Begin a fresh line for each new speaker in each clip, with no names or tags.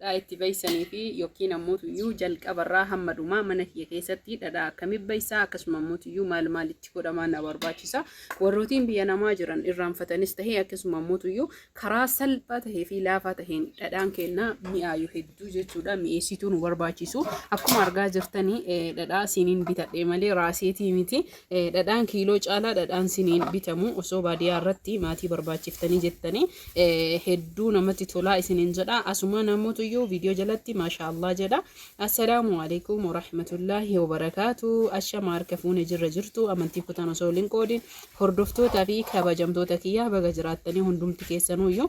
Dhadhaa itti baysanii fi yookiin ammoo jalqabarraa hamma dhumaa mana kiyya keessatti dhadhaa akkamitti baysaa, akkasuma ammoo maal maalitti godhamaa na barbaachisa. Warrootiin biyya namaa jiran irraanfatanis tahee, akkasuma ammoo karaa salphaa tahee fi laafaa taheen dhadhaan kennaa mi'aayu hedduu jechuudha. Mi'eessituu nu barbaachisu. Akkuma argaa jirtanii, dhadhaa siniin bitadhe malee raaseetii miti. Dhadhaan kiiloo caalaa dhadhaan siniin bitamu osoo baadiyyaa irratti maatii barbaachiftanii jettanii hedduu namatti tolaa isiniin jedha. Asuma namootuyyuu viidiyoo jalatti maashaallah jedha. Assalaamu alaikum warahmatullaahi wabarakaatu. Ashama, harka fuune, jirra jirtu amantii kutaan osoo waliin qoodin, hordoftootaa fi kabajamtoota kiyyaa, baga jiraattanii hundumti keessanuyyuu.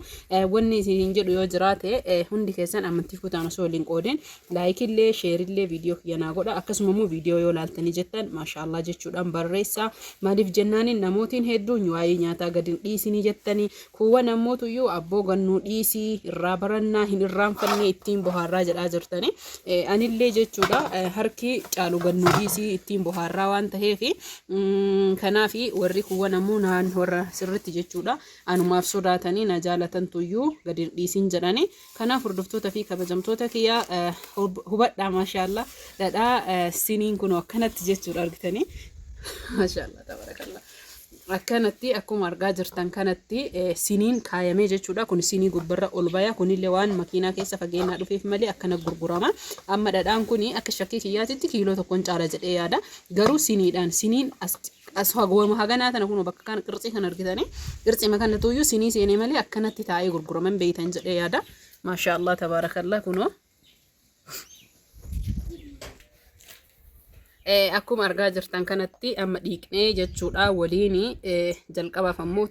Wanni isiniin jedhu yoo jiraate, hundi keessan amantii kutaan osoo waliin qoodin likeillee shareillee viidiyoo kiyya naa godha. Akkasuma immoo viidiyoo yoo laaltanii jettan maashaallah jechuudhaan barreessaa. Maaliif jennaaniin, namootiin hedduun waa'ee nyaataa gadi hin dhiisinii jettanii, kuuwwan ammootuyyuu abboo gannuu dhiisii, irraa barannaa, hin irraanfannee, ittiin bohaarraa jedhaa jirtanii. Anillee jechuudha, harki caalu gannuu dhiisii, ittiin bohaarraa waan ta'eef, kanaaf warri kuuwwan ammoo naan warra sirritti jechuudha, anumaaf sodaatanii na jaalatantuyyuu gadi hin dhiisin jedhanii. Kanaaf hordoftoota fi kabajamtoota kiyyaa, hubadhaa. Maashaallah, dhadhaa siniin kun akkanatti jechuudha, argitanii. Maashaallah, tabarakallah. Akkanatti akkuma argaa jirtan kanatti siniin kaayamee jechuudha. Kun sinii gubbarra ol baya. Kunillee waan makiinaa keessa fageenyaa dhufeef malee akkana gurgurama. Amma dhadhaan kun akka shakkii kiyyaatitti kiiloo tokkoon caala jedhee yaada. Garuu siniidhaan siniin as as haguma haganaa tana kun bakka kana qirtsii kan argitanii, qirtsii kanatuyyuu sinii seenee malee akkanatti taa'ee gurguraman beeytan jedhee yaada. Maashaa Allah, tabaarakallah, kunoo. Akkuma argaa jirtan kanatti amma dhiiqnee jechuudha waliin. Jalqabaaf ammoo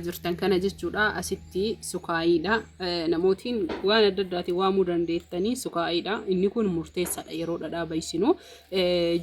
jirtan kana jechuudha, asitti sukaayiidha. Namootiin waan adda addaatiin waamuu dandeettanii, sukaayiidha. Inni kun murteessaadha yeroo dhadhaa baysinu.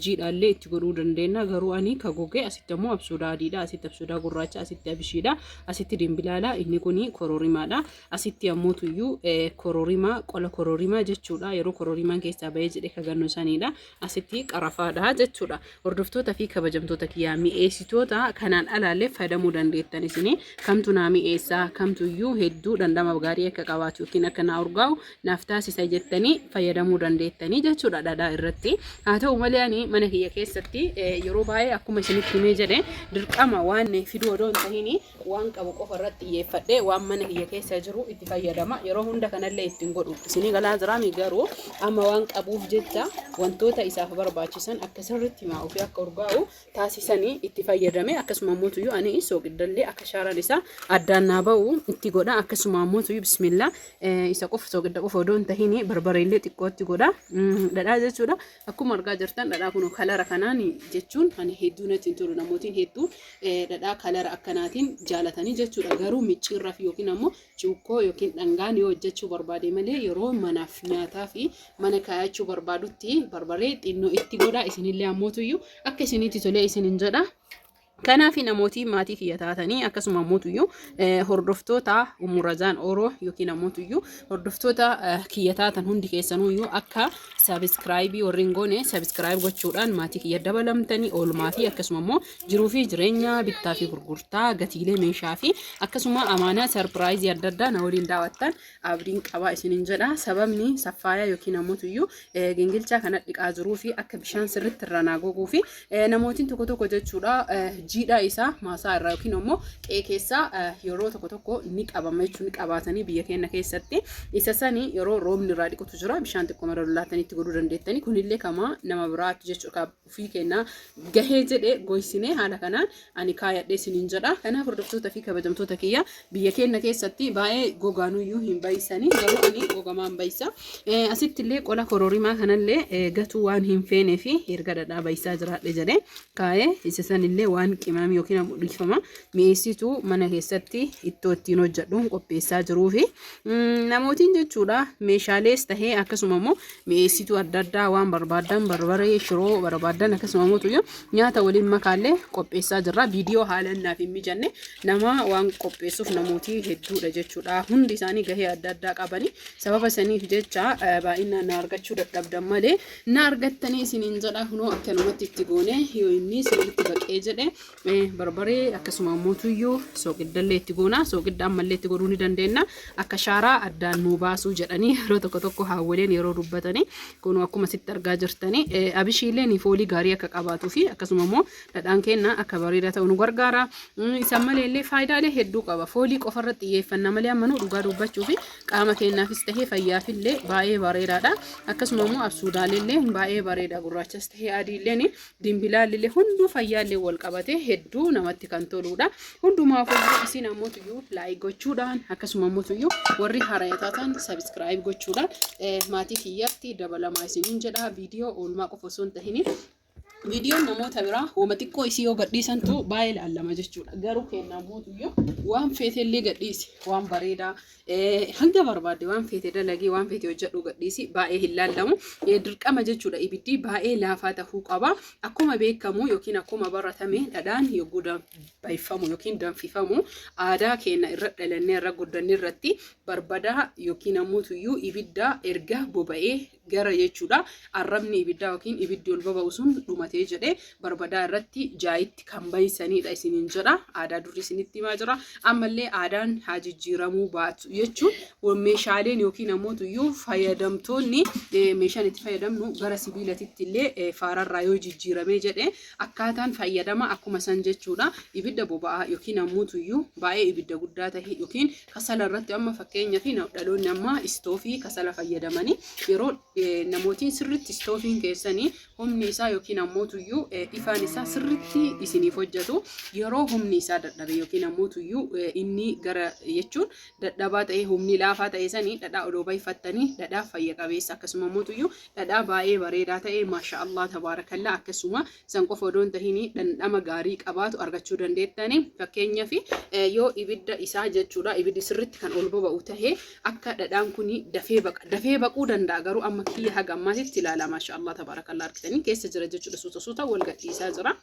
Jiidhaallee itti godhuu dandeenya, garuu ani ka goge. Asitti ammoo absuudaa adiidha, asitti absuudaa gurraacha, asitti abishiidha, asitti dimbilaala, inni kun kororimaadha. Asitti ammoo tuyyuu kororimaa, qola kororimaa jechuudha, yeroo kororimaan keessaa bahee jedhe ka gannu saniidha. Asitti qarafaadha jechuudha. Hordoftoota fi kabajamtoota kiyyaa, mi'eessitoota kanaan alaallee fayyadamuu dandeettan. Isinii kamtu naa mi'eessaa, kamtu iyyuu hedduu dhandhama gaarii akka qabaatu yookiin akka naa urgaa'u naaf taasisa jettanii fayyadamuu dandeettanii jechuudha dhadhaa irratti. Haa ta'u malee, ani mana kiyya keessatti yeroo baay'ee akkuma isinitti himee jedhe, dirqama waan fiduu odoo hin tahin waan qabu qofa irratti xiyyeeffadhee waan mana kiyya keessa jiru itti fayyadama. Yeroo hunda kanallee ittiin godhu isinii galaa jiraami. Garuu amma waan qabuuf jecha wantoota isaaf barbaachisan akka sirriitti mi'aa'uu fi akka urgaa'u taasisanii itti fayyadame. Akkasuma immoo tuyyuu ani sooqiddallee akka shaaraan isaa addaan naa ba'u itti godha. Akkasuma immoo tuyyuu, bismillah, isa qofa, sooqidda qofa odoo hin tahin barbareellee xiqqootti godha dhadhaa jechuudha. Akkuma argaa jirtan dhadhaa kun color kanaan jechuun ani hedduu natti hin tolu. Namootiin hedduu dhadhaa color akkanaatiin jaalatanii jechuudha. Garuu micciirraaf yookiin ammoo cuukkoo yookiin dhangaan yoo hojjechuu barbaade malee, yeroo manaaf nyaataa fi mana kaayachuu barbaadutti barbaree xinnoo itti godha. Isinillee ammootuyyuu akka isinitti tolee isinin jedha. Kanaaf namootii maatii kiyya taatanii, akkasuma ammootuyyuu hordoftoota Umurazaan Oroo yookiin ammootuyyuu hordoftoota kiyya taatan hundi keessanuyyuu, akka subscribe warri hin goone subscribe gochuudhaan maatii kiyya dabalamtanii, oolmaa fi akkasuma immoo jiruu fi jireenya bittaa fi gurgurtaa, gatiilee meeshaa fi akkasuma amaanaa surprise adda addaa na waliin daawwattan abdiin qabaa isinin jedha. Sababni saffaayaa yookiin ammoo gingilchaa kana dhiqaa jiruu fi akka bishaan sirriitti irraa naa goguu fi namootiin tokko tokko jechuudha Jiidhaa isaa maasaa irraa yookiin ammoo qe'ee keessaa yeroo tokko tokko ni qabama jechuun ni qabaatanii biyya keenya keessatti. Isa sani yeroo roobni irraa dhiqutu jira, bishaan xiqqoo mara lolaatanii itti godhuu dandeettanii. Kunillee kama nama biraatti jechuudha, ofii keenyaa gahee jedhe goysinee haala kanaan ani kaayadhee isiniin jedha. Kanaaf hordoftoota fi kabajamtoota kiyya, biyya keenya keessatti baay'ee gogaanuyyuu hin baysanii, garuu ani gogamaan baysa. Asitti illee qola kororimaa kanallee gatuu waan hin feenee fi erga dhadhaa baysaa jiraadhe jedhee kaa'ee, isa sanillee waan qimamii yookiin ammoo dhiifama mi'eessituu mana keessatti ittoo ittiin hojjedhuun qopheessaa jiruu fi namootiin jechuudha. Meeshaalees tahee akkasuma immoo mi'eessituu adda addaa waan barbaadan, barbaree, shiroo barbaadan, akkasuma immoo tuyyuu nyaata waliin makaallee qopheessaa jirra. Viidiyoo haalaan naaf hin mijanne, nama waan qopheessuuf namootii hedduudha jechuudha. Hundi isaanii gahee adda addaa qabani. Sababa saniif jecha baay'inaan na argachuu dadhabdan malee na argattanii isiniin jedha. Kunoo akkanumatti itti goone, yoo inni sirriitti baqee jedhe barbaree akkasuma immoo tuyyuu sooqiddallee itti goona. Sooqidda ammallee itti godhuu ni dandeenya. Akka shaaraa addaan nuu baasuu jedhanii yeroo tokko tokko haawwoleen yeroo dubbatanii. Kunoo akkuma sitti argaa jirtanii, abishiileen foolii gaarii akka qabaatuu fi akkasuma immoo dhadhaan keenya akka bareedaa ta'u nu gargaara. Isaan malee illee faayidaalee hedduu qaba. Foolii qofarratti xiyyeeffanna malee ammanuu dhugaa dubbachuu fi qaama keenyaafis tahee fayyaafillee baay'ee bareedaadha. Akkasuma immoo absuudaalillee baay'ee bareeda. Gurraachas tahee adiilleen dimbilaalillee hunduu fayyaallee wal qabate hedduu namatti kan toludha. Hundumaafuu isin ammoo tuyyuu like gochuudhaan, akkasuma ammoo tuyyuu warri haaraya taatan subscribe gochuudhaan maatii kiyyatti dabalamaa isiniin jedha. Viidiyoo oolmaa qofa osoo hin tahini viidiyoon namoota biraa hooma xiqqoo isii yoo gadhiisantu baay'ee ilaallama jechuudha. Garuu kennaa mootuyyuu waan feetellee gadhiisi, waan bareedaa hanga barbaadde waan feete dalagii, waan feete hojjedhu gadhiisi, baay'ee hin laallamu. Dirqama jechuudha, ibiddi baay'ee laafaa ta'uu qaba. Akkuma beekamu yookiin akkuma baratame, dhadhaan yogguu danfifamu yookiin danfifamu, aadaa keenya irra dhalannee irra guddanne irratti barbadaa yookiin ammoo tuyyuu ibidda erga boba'ee gara jechuudha. Arrabni ibiddaa yookiin ibiddi ol baba'u sun dhumatee jedhee barbadaa irratti jaayitti kan bayisanidha isiniin jedha. Aadaa durii isinitti himaa jira. Ammallee aadaan haa jijjiiramuu baatu jechuun meeshaaleen yookiin ammoo tuyyuu fayyadamtoonni meeshaan itti fayyadamnu gara sibiilatitti illee faararraa yoo jijjiiramee jedhe, akkaataan fayyadama akkuma san jechuudha. Ibidda boba'aa yookiin ammoo tuyyuu baay'ee ibidda guddaa ta'e yookiin kasala irratti, amma fakkeenyaaf dhaloonni amma istoofii kasala fayyadamanii, yeroo namootiin sirritti istoofiin keessanii humni isaa yookiin ammoo tuyyuu ifaan isaa sirritti isiniif hojjetu, yeroo humni isaa dadhabe yookiin ammoo tuyyuu inni gara jechuun dadhabaa ta'e, humni laafaa ta'e sanii dhadhaa odoo bayfattanii, dhadhaa fayya qabeessa akkasuma ammoo tuyyuu dhadhaa baay'ee bareedaa ta'e, maasha Allah tabaarakallaa, akkasuma san qofa odoo hin tahin dhandhama gaarii qabaatu argachuu dandeettani. Fakkeenyaaf yoo ibidda isaa jechuudha, ibiddi sirritti kan ol boba'u tahe, akka dhadhaan kun dafee baqa, dafee baquu danda'a. Garuu amma kiyya haga ammaatitti ilaala, maasha Allah tabaarakallaa, argitanii keessa jira jechuudha, suuta suuta wal gadhiisaa jira.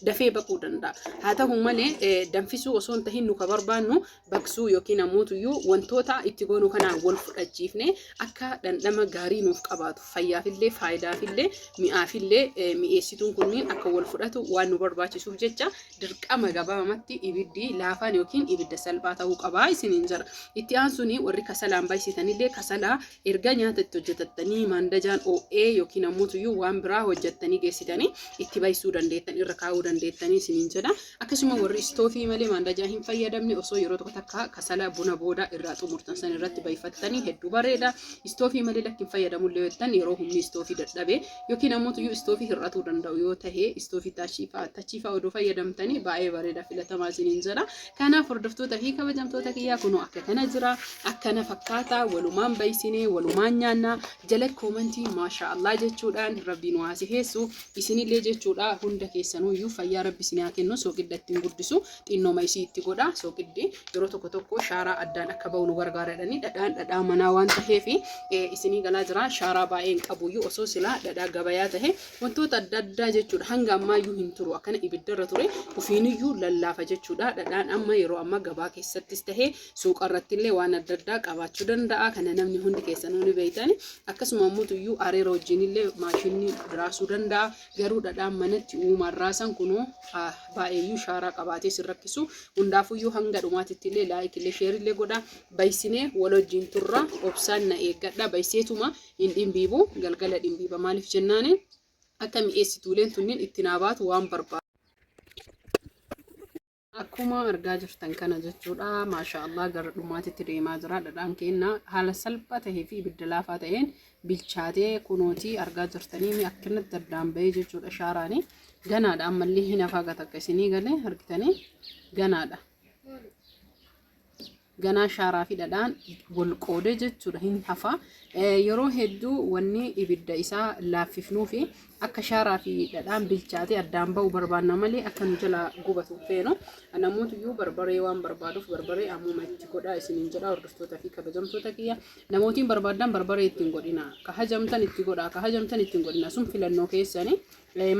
Dafee baquu danda'a. Haa ta'u malee danfisuu osoo hin tahin nu ka barbaannu baqsuu yookiin ammoo wantoota itti goonu kanaan wal fudhachiifne akka dhandhama gaarii nuuf qabaatu, fayyaafillee, faayidaafillee, mi'aafillee mi'eessituun kunniin akka wal fudhatu waan nu barbaachisuuf jecha dirqama gabaabamatti ibiddi laafaan yookiin ibidda salphaa ta'uu qabaa isiniin jedha. Itti aansuun warri kasalaan baysitanillee, kasalaa erga nyaata itti hojjetattanii maandajaan oo'ee yookiin ammoo tuyyuu waan biraa hojjettanii geessitanii itti baysuu dandeettan, irra kaa'uu dandeettanii isiniin jedha. Akkasuma warri istoofii malee maandajaa hin fayyadamne, osoo yeroo tokko takka kasala buna booda irraa xumurtan san irratti bayfattanii hedduu bareeda. Istoofii malee lakki hin fayyadamullee jettan, yeroo humni istoofii dadhabe yookiin ammoo tuyyuu istoofii hir'atuu danda'u yoo tahe, istoofii tachiifaa odoo fayyadamtanii baay'ee bareeda, filatamaa isiniin jedha. Kanaaf hordoftoota fi kabajamtoota kiyyaa, kunoo akka kana jira. Akkana fakkaata, walumaan baysinee walumaan nyaanna. Jala koomantii maasha Allah jechuudhaan rabbiin waa sifeessu isinillee jechuudha. Hunda keessanuyyuu fayyaa rabbi isin haa kennu. Sooqidda ittiin guddisu xinnooma isii itti godha. Sooqiddi yeroo tokko tokko shaaraa addaan akka ba'u nu gargaara jedhanii. Dhadhaan dhadhaa manaa waan ta'eef isinii galaa jira. Shaaraa baay'ee hin qabuyyuu, osoo silaa dhadhaa gabayaa tahe wantoota adda addaa jechuudha hanga ammaayyuu hin turu, akkana ibiddarra ture ofiiniyyuu lallaafa jechuudha. Dhadhaan amma yeroo amma gabaa keessattis tahee suuqa irratti illee waan adda addaa qabaachuu danda'a. Kana namni hundi keessanuu ni beeytani. Akkasuma ammoo tuyyuu areera wajjin illee maashinni raasuu danda'a. Garuu dhadhaan manatti uumaan raasan kunoo baay'eeyyuu shaaraa qabaatee sin rakkisu. Hundaafuyyuu hanga dhumaatitti illee like illee share illee godha. Baysinee wal wajjin turra, obsaan na eeggadha. Bayseetuma hin dhimbiibu, galgala dhimbiiba. Maaliif jennaani, akka mi'eessituuleen tunniin itti naa baatu waan barbaadu. Akkuma argaa jirtan kana jechuudha. Maasha Allah, gara dhumaatitti deemaa jira. Dhadhaan keenya haala salphaa ta'ee fi ibidda laafaa ta'een bilchaatee kunooti argaa jirtanii akkanatti addaan bahee jechuudha shaaraani. Ganaadha, ammallee hin hafaa gata akka isinii galee argitanii ganaadha. Ganaa shaaraa fi dhadhaan wal qoodee jechuudha, hin hafa. Yeroo hedduu wanni ibidda isaa laaffifnuu fi akka shaaraa fi dhadhaan bilchaatee addaan ba'u barbaanna malee akka nu jalaa gubatu feenu. Namoota iyyuu barbaree waan barbaaduuf barbaree ammuma itti godhaa isiniin jedha, hordoftoota fi kabajamtoota kiyya. Namootiin barbaadan barbaree ittiin godhina. Ka hajamtan itti godhaa, ka hajamtan ittiin godhina, sun filannoo keessanii.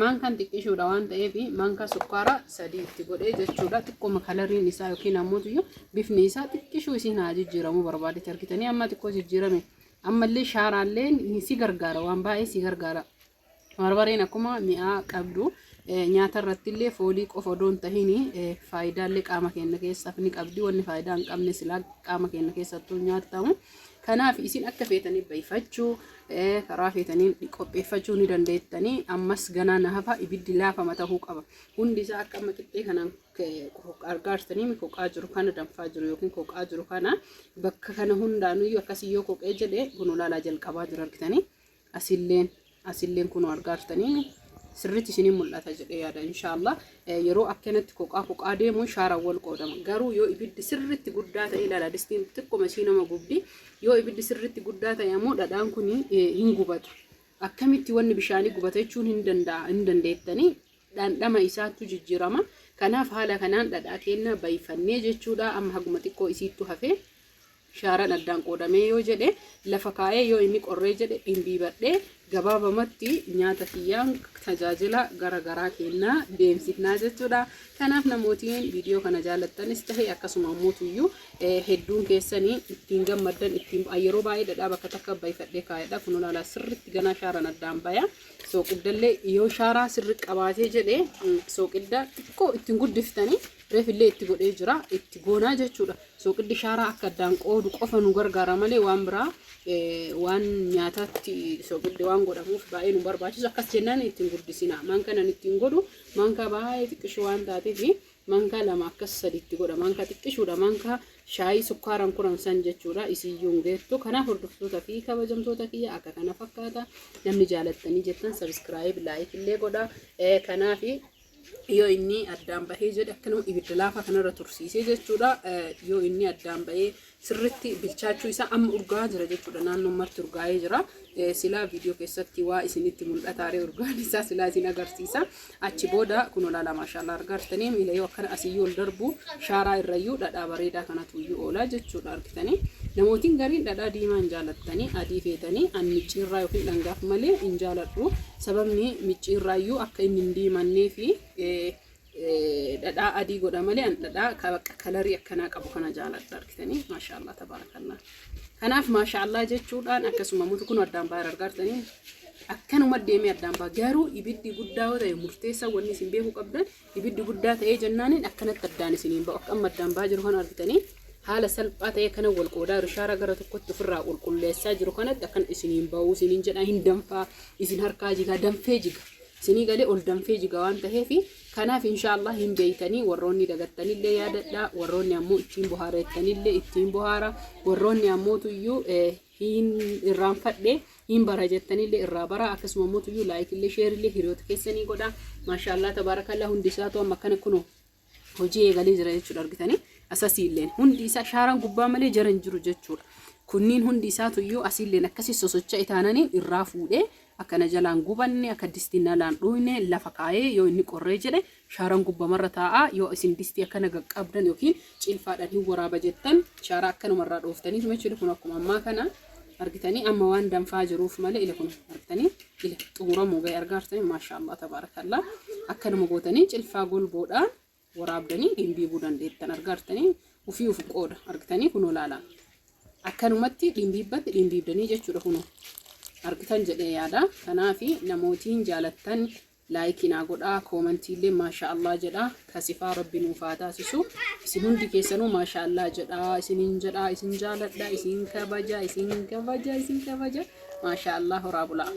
Maankaan xiqqishuudha waan ta'eef maankaa sukkaara 3 itti godhee jechuudha. Xiqqooma coloriin isaa yookiin ammoo bifni isaa xiqqishuu isiin haa jijjiiramuu barbaadetti argitanii amma xiqqoo jijjiirame. Ammallee shaaraallee si gargaara, waan baay'ee si gargaara. Barbareen akkuma mi'aa qabdu nyaata irratti illee foolii qofa odoo hin tahin faayidaalee qaama keenya keessaaf ni qabdi. Wanni faayidaa hin qabne silaa qaama keenya keessattuu nyaatamu. Kanaaf isin akka feetanii bayfachuu, karaa feetanii qopheeffachuu ni dandeettanii. Ammas ganaa na hafa, ibiddi laafama ta'uu qaba. Hundi isaa akka amma qixxee kanaan argaa jirtanii koqaa jiru kana, danfaa jiru yookiin koqaa jiru kana, bakka kana hundaanuyyuu akkasii yoo koqee jedhe kun olaalaa jalqabaa jiru argitanii, asilleen kun argaa jirtanii sirriitti isinii mul'ata jedhee yaada, inshaallah. Yeroo akkanatti koqaa koqaa deemu shaaraan wal qoodama. Garuu yoo ibiddi sirriitti guddaa ta'e, ilaala, distiin xiqquma isii nama gubdi. Yoo ibiddi sirriitti guddaa ta'e ammoo dhadhaan kun hin gubatu. Akkamitti wanni bishaanii gubata jechuun hin danda'a hin dandeettanii, dhandhama isaattu jijjiirama. Kanaaf haala kanaan dhadhaa keenya bayfannee jechuudha. Amma haguma xiqqoo isiittu hafee shaaraan addaan qoodamee yoo jedhe lafa kaa'ee, yoo inni qorree jedhe dhimbiibadhee gabaabamatti nyaata kiyyaan tajaajila gara garaa kennaa deemsifnaa jechuudha. Kanaaf namootiin viidiyoo kana jaalattanis tahe akkasuma ammoo hedduun keessanii ittiin gammaddan, ittiin yeroo baay'ee dhadhaa bakka takka bayfadhee kaa'edha. Kun olaalaa sirriitti ganaa shaaraan addaan baya. Sooqiddallee yoo shaaraa sirri qabaatee jedhe sooqidda xiqqoo ittiin guddiftanii reefillee itti godhee jira, itti goonaa jechuudha. Sooqiddi shaaraa akka addaan qoodu qofa nu gargaara malee waan biraa waan nyaatatti sooqiddi waan godhamuuf baay'ee nu barbaachisu. Akkas jennaan ittiin guddisina. Maankaan ittiin godhu maankaa baay'ee xiqqishuu waan taateef maankaa 2 akkas sadiitti godha. Maankaa xiqqishuudha. Maankaa shaayii sukkaaraan kuran san jechuudha. Isiyyuu hin geettu. Kanaaf hordoftoota fi kabajamtoota kiyya, akka kana fakkaata. Namni jaalattanii jettan subscribe, like illee godha. Kanaaf yoo inni addaan bahee jedhe akkanuma ibidda laafaa kanarra tursiisee jechuudha. Yoo inni addaan bahee sirritti bilchaachuu isaa amma urgaa jira jechuudha. Naannoon marti urgaa'ee jira. Silaa viidiyoo keessatti waa isinitti mul'ataaree urgaan isaa silaa isin agarsiisa. Achi booda kun olaanaa, maashaallah, argaa jirtanii miila yoo akkana asiyyuu ol darbu shaaraa irrayyuu dhadhaa bareedaa kanatu iyyuu oolaa jechuudha argitanii. Namootiin gariin dhadhaa diimaa hin jaalattanii, adii feetanii. An micciirraa yookiin dhangaaf malee hin jaaladhu. Sababni micciirraayyuu akka inni hin diimannee fi dhadhaa adii godha malee an dhadhaa colorii akkanaa qabu kana jaaladha argitanii, maashaallah tabaarakallah. Kanaaf maashaallah jechuudhaan akkasuma mutu kun addaan baay'ee argaa jirtanii akkanuma deemee addaan ba'a. Garuu ibiddi guddaa yoo ta'e, murteessaa wanni isin beekuu qabdan, ibiddi guddaa ta'ee jennaaniin akkanatti addaan isiniin ba'u. Akka amma addaan ba'aa jiru kana argitanii, haala salphaa ta'ee kana wal qoodaa jiru, shaara gara tokkotti ofirraa qulqulleessaa jiru kanatti akkana isiniin ba'uu isiniin jedha. Hin danfaa, isin harkaa jigaa, danfee jiga. Isinii galee ol danfee jiga waan ta'eef. Kanaaf inshaallah hin beeytanii, warroonni dagattanillee yaadadha, warroonni ammoo ittiin bohaarettanillee ittiin bohaara, warroonni ammootuyyuu hin irraanfadhe hin bara jettanillee irraa bara. Akkasuma ammootuyyuu likeillee shareillee hiriyoota keessanii godha. Maashaallah tabaarakallah, hundi isaatu amma akkana kunoo hojii eegalee jira jechuudha argitanii. Asasiilleen hundi isaa shaaraan gubbaa malee jara hin jiru jechuudha. Kunniin hundi isaatuyyuu asiilleen akkasii sosocho'e taananiin irraa fuudhee akkana jalaan gubanne, akka distiin alaan dhuyne lafa kaayee, yoo inni qorree jedhe shaaraan gubbamarra taa'a. Yoo isin distii akkana qaqqabdan yookiin cilfaadhaan hin waraaba jettan shaaraa akkanumarraa dhooftanii jechuudha. Kun akkuma ammaa kana argitanii amma waan danfaa jiruuf malee ila kun argitanii ila xumuramuu ga'e argaa jirtanii, maashaallah tabaarakallaa. Akkanuma gootanii cilfaa golboodhaan waraabdanii dhimbiibuu dandeettan argaa jirtanii, ufii uf qooda argitanii. Kun olaala akkanumatti dhimbiibbatti dhimbiibdanii jechuudha, kunoo argitan jedhee yaada. Kanaafi namootiin jaalattan like naa godhaa, commentiillee maasha Allah jedha. Kasifaa rabbi nuuf haa taasisu. Isin hundi keessanuu maasha Allah jedha, isinin jedha. Isin jaaladha, isin kabaja, isin kabaja, isin kabaja. Maasha Allah, horaa bulaa.